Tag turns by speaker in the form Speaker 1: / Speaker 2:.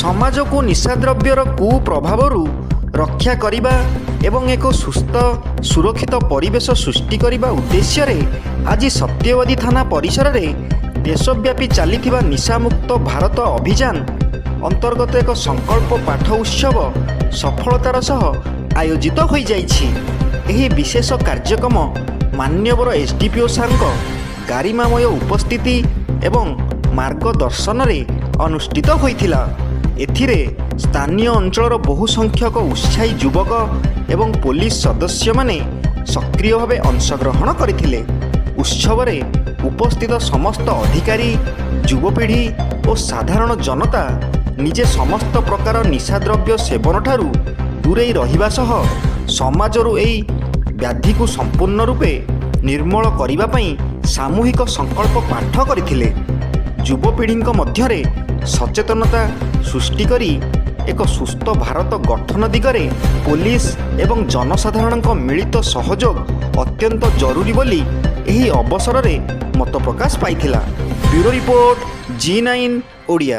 Speaker 1: ସମାଜକୁ ନିଶାଦ୍ରବ୍ୟର କୁପ୍ରଭାବରୁ ରକ୍ଷା କରିବା ଏବଂ ଏକ ସୁସ୍ଥ ସୁରକ୍ଷିତ ପରିବେଶ ସୃଷ୍ଟି କରିବା ଉଦ୍ଦେଶ୍ୟରେ ଆଜି ସତ୍ୟବାଦୀ ଥାନା ପରିସରରେ ଦେଶବ୍ୟାପୀ ଚାଲିଥିବା ନିଶାମୁକ୍ତ ଭାରତ ଅଭିଯାନ ଅନ୍ତର୍ଗତ ଏକ ସଂକଳ୍ପ ପାଠ ଉତ୍ସବ ସଫଳତାର ସହ ଆୟୋଜିତ ହୋଇଯାଇଛି। ଏହି ବିଶେଷ କାର୍ଯ୍ୟକ୍ରମ ମାନ୍ୟବର ଏସ୍ଡିପିଓ ସାର୍ଙ୍କ ଗାରିମାମୟ ଉପସ୍ଥିତି ଏବଂ ମାର୍ଗଦର୍ଶନରେ ଅନୁଷ୍ଠିତ ହୋଇଥିଲା। ଏଥିରେ ସ୍ଥାନୀୟ ଅଞ୍ଚଳର ବହୁ ସଂଖ୍ୟକ ଉତ୍ସାହୀ ଯୁବକ ଏବଂ ପୋଲିସ ସଦସ୍ୟମାନେ ସକ୍ରିୟ ଭାବେ ଅଂଶଗ୍ରହଣ କରିଥିଲେ। ଉତ୍ସବରେ ଉପସ୍ଥିତ ସମସ୍ତ ଅଧିକାରୀ, ଯୁବପିଢ଼ି ଓ ସାଧାରଣ ଜନତା ନିଜେ ସମସ୍ତ ପ୍ରକାର ନିଶାଦ୍ରବ୍ୟ ସେବନଠାରୁ ଦୂରେଇ ରହିବା ସହ ସମାଜରୁ ଏହି ବ୍ୟାଧିକୁ ସମ୍ପୂର୍ଣ୍ଣ ରୂପେ ନିର୍ମୂଳ କରିବା ପାଇଁ ସାମୂହିକ ସଂକଳ୍ପ ପାଠ କରିଥିଲେ। ଯୁବପିଢ଼ିଙ୍କ ମଧ୍ୟରେ ସଚେତନତା ସୃଷ୍ଟି କରି ଏକ ସୁସ୍ଥ ଭାରତ ଗଠନ ଦିଗରେ ପୋଲିସ ଏବଂ ଜନସାଧାରଣଙ୍କ ମିଳିତ ସହଯୋଗ ଅତ୍ୟନ୍ତ ଜରୁରୀ ବୋଲି ଏହି ଅବସରରେ ମତପ୍ରକାଶ ପାଇଥିଲା। Bureau report, G9 Odia.